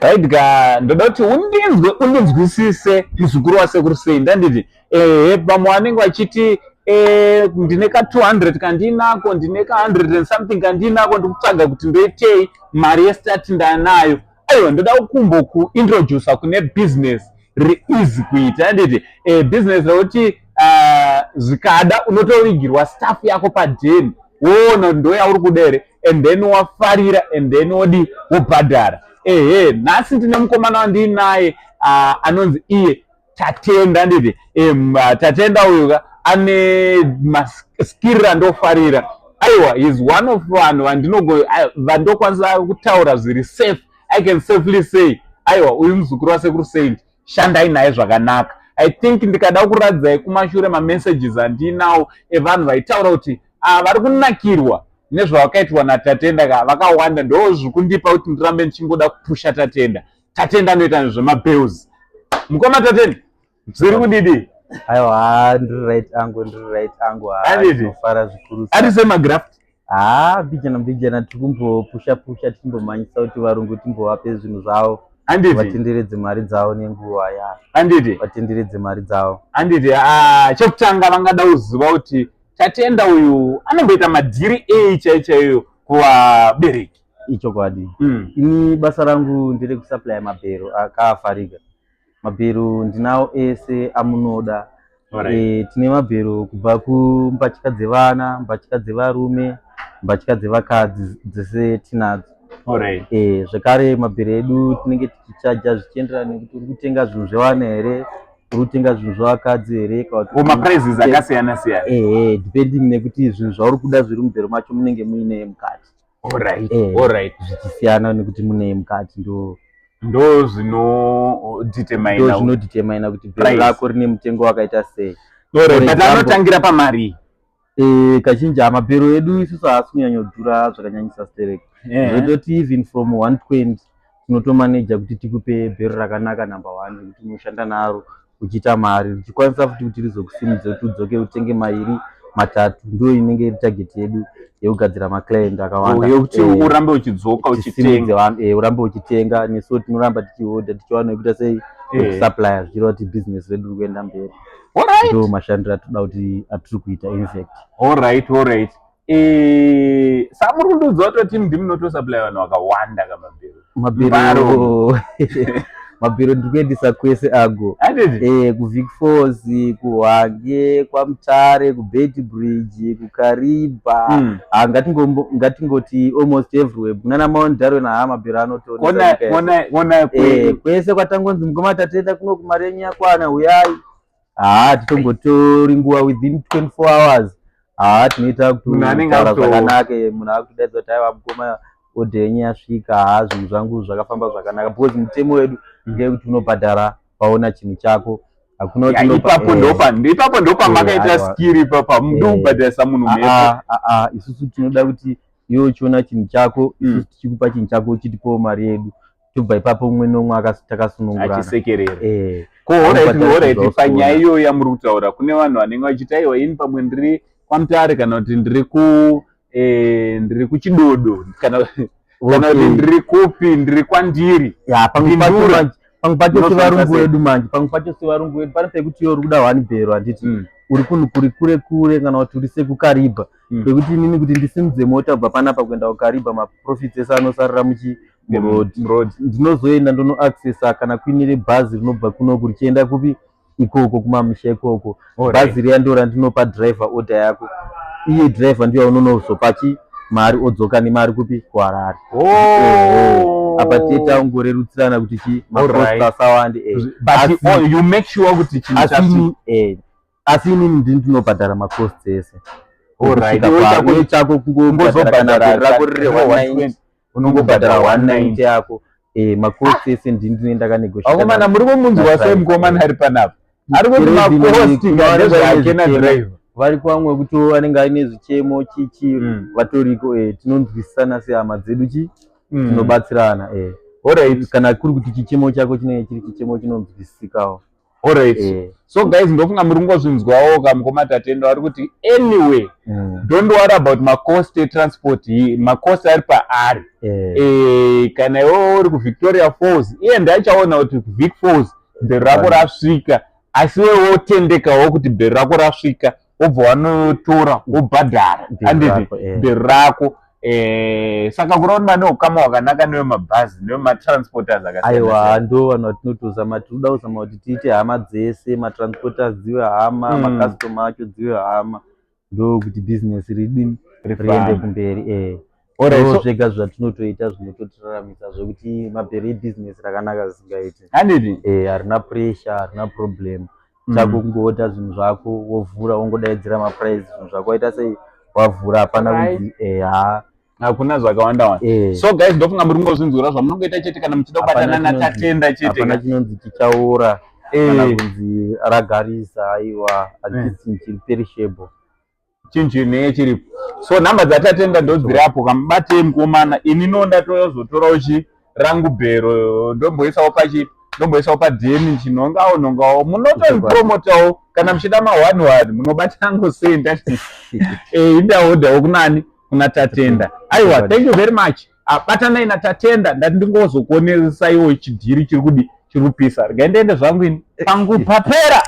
Right ka, ndoda kuti undinzwe, undinzwisise, muzukuru wasekuru sei. Ndanditi ehe, vamwe vanenge vachiti ndine ka 200 kandinako, ndine ka 100 and something kandinako, ndikutsvaga kuti ndoitei, mari yestart ndanayo. Aiwa, ndoda kumbokuintroduca kune business riri easy kuita. Anditi business rekuti zvikada unotovigirwa staff yako padheni, woona kuti ndo yauri kuda here, and then wafarira, and then wodi wobhadhara. Ehe, nhasi ndine mukomana wandinaye anonzi iye Tatenda. Nditi Tatenda uyu ka ane maskiri andofarira. Aiwa, is one of vanhu vandokwanisa kutaura zviri safe. I can safely say, aiwa, uyu muzukuru wasekuru Saint, shandai naye zvakanaka. I think ndikada kuradzai kumashure mamessages andinawo evanhu vaitaura kuti vari kunakirwa nezvavakaitwa naTatenda ka, vakawanda. Ndo zviri kundipa kuti ndirambe ndichingoda kupusha Tatenda. Tatenda anoita nezvemabales. Mukoma Tatenda, zviri kudidi? Aiwa, ndiri right angu, ndiri right angu. Handiti? Ndinofara zvikuru. Ari semagraft. Haa, mbijana mbijana, tiri kumbopusha pusha, tichimbomhanyisa kuti varungu timbovape zvinhu zvavo. Handiti? Vatenderedze mari dzavo nenguva ya. Handiti? Vatenderedze mari dzavo. Handiti? Chekutanga vangada kuziva kuti Tatenda uyu anomboita madhiri ei chaiyo chaiyo kuvabereki? Ichokwadi. Ini basa rangu nderekusupply mabhero akafarika. Mabhero ndinawo ese amunoda. Tine mabhero kubva kumbatya dzevana, mbatya dzevarume, mbatya dzevakadzi, dzese tinadzo. Zvekare mabhero edu tinenge tichichaja zvichienderana nekuti uri kutenga zvinhu zvevana here, uri kutenga zvinhu zvevakadzi here, kana kuti maprices akasiyana siyana. Ehe, depending nekuti zvinhu zvauri kuda zviri mubhero macho munenge muine mukati. Zvichisiyana nekuti munei mukati, ndo Ndo zvinodetermina. Ndo zvinodetermina kuti bhero Price. rako rine mutengo wakaita sei. Alright, For but example- anotangira pamari? Kazhinji mabhero edu isusu haasi kunyanyodhura zvakanyanyisa stereki. Zvototi even from 120 tinotomaneja kuti tikupe bhero rakanaka, number one, rekuti unoshanda naro uchiita mari, richikwanisa futi kuti rizokusimudze kuti udzoke utenge mairi, matatu. Ndo inenge iri target yedu yekugadzira maclient akawanda. Oh, yekuti urambe uchidzoka tisimudze uchitenga. Vanhu, urambe uchitenga. Nesuwo tinoramba tichihodha, tichiwana yekuita sei, yekusupplya, zvichireva kuti business redu riri kuenda mberi. Ndo mashandiro atoda kuti atiri kuita, in fact. Alright. Samuri kundiudza kutoti ndimi munotosupply vanhu vakawanda kamabhero? Mabhero, mabhero ndiri kuendesa kwese ago. Handiti? KuVic Falls, kuHwange, kwaMutare, kuBeitbridge, kuKariba. Ah, ngatingoti almost everywhere, kunana Mount Darwin. Haa, mabhero anotoonesa nyika yese. Ona ona. Kwese kwatangonzi, "Mukoma Tatenda, kuno kumari yenyu yakwana, uyai," haa, titongotori nguva, within 24 hours haa, tinoita Munhu anenge kutaura zvakanaka. Munhu akutodaidza kuti, "Aiwa mukoma, odha yenyu yasvika. Haa, zvinhu zvangu zvakafamba zvakanaka," because mutemo wedu ngeyekuti unobhadhara paona chinhu chako. Hakuna kuti Ipapo ipapo ndopamakaita skiri ipapa, ndokubhadharisa munhu mhepo. Ah, ah, ah, isusu tinoda kuti iwe uchiona chinhu chako, isusu tichikupa chinhu chako, uchitipawo mari yedu, tobva ipapo umwe nomwe takasunungurana. Achisekerera. Ko Unobhadhara alright, zvausikuona. panyaya iyoyo yamuri kutaura, kune vanhu vanenge vachiti, "Aiwa, ini pamwe ndiri kwaMutare, kana kuti ndiri kuChidodo, kana kuti ndiri kupi, ndiri kwandiri." Ya, pamwe pacho Bindura. manje, pamwe pacho Unofambisa sevarungu sei? vedu manje, pamwe pacho sevarungu vedu, pane pekuti iwe uri kuda one bhero, handiti? Uri kunhu kuri kure kure, kana kuti uri sekuKariba, pekuti inini kuti ndisimudze mota kubva panapa kuenda kuKariba, maprofits ese anosarira muchi muroad. Muroad. Ndinozoenda ndonoaccessa kana kuinire bhazi rinobva kunoku richienda kupi ikoko, kumamisha ikoko. Bhazi riya ndo randinopa driver order yako. Iye driver ndiyo aunonozopa chi mari, odzoka nemari kupi? KuHarare. Apa tiye tangorerutsirana kuti chi macost asawande. But oh, you make sure kuti chinhu Asi asi inini ndini ndinobhadhara macosts ese. Alright. Kusvika Iwe chako- iwe chako kungobhadhara, kana Kungozobhadhara bhero rako riri 190, 120, unongobhadhara 190 yako. Macosts ese ndini ndine ndakanegotiate. Vakomana, muri kumunzwa sei mukomana ari panapa? Ari kuti macost ndezvake nadriver. Vari vamwe kuti vanenge aine zvichemo chichi, vatoriko. Tinonzwisisana sehama dzedu chi, tinobatsirana. Kana kuri kuti chichemo chako chinenge chiri chichemo chinonzwisisikawo. Alright. So guys, ndofunga muri kungozvinzwawo kamukoma Tatenda vari kuti anyway, don't worry about macost etransport, macost ari paari. Kana iwewe uri kuVictoria Falls, iye ndiachaona kuti kuVic Falls bhero rako rasvika, asi iwewe wotendekawo kuti bhero rako rasvika, wobva wanotora, wobhadhara. Bhero handiti? Rako, eh. Bhero rako. Saka kureva kuti mane ukama hwakanaka nevemabhazi, nevematransporters akasiyana Aiwa, siyana. Ndo vanhu vatinotozama, tinoda kuzama kuti tiite hama dzese, matransporters dzive hama, macustomer acho dzive hama, ndokuti bhizinesi ridini, riende Rifambe. kumberi. Alright, Ndo so zvega zvatinotoita zvinototiramisa, zvekuti mabhero ebhizinesi rakanaka zvisingaiti. Handiti? Harina pressure, harina problem. Chako kungoodha zvinhu zvako, wovhura, wongodaidzira maprice, zvinhu zvako waita sei, wavhura, hapana kunzi ha. Hakuna zvakawanda wanda. So guys, ndofunga muri kungozvinzwira zvamunongoita chete kana muchida Hapana kubatana naTatenda chete. Hapana chinonzi chichaora kana kunzi ragarisa, aiwa, hatisi chinhu chiri perishable. Chinhu chinenge chiripo. So nhamba dzaTatenda ndodziri apo, kamubatei mukomana. Ini no ndatozotorawo chi rangu bhero, ndomboisawo pachi, ndomboisawo padheni, chinongawo nongawo munotopromotawo. Kana muchida ma one one, munobatango sei? Ndati indaodhawo kunani? Kuna Tatenda. Aiwa, thank you very much. Ah, batanai naTatenda. Ndati ndingozokuonesaiwo chidhiri chiri kudi, chiri kupisa. Regai ndiende zvangu ini, pangu papera.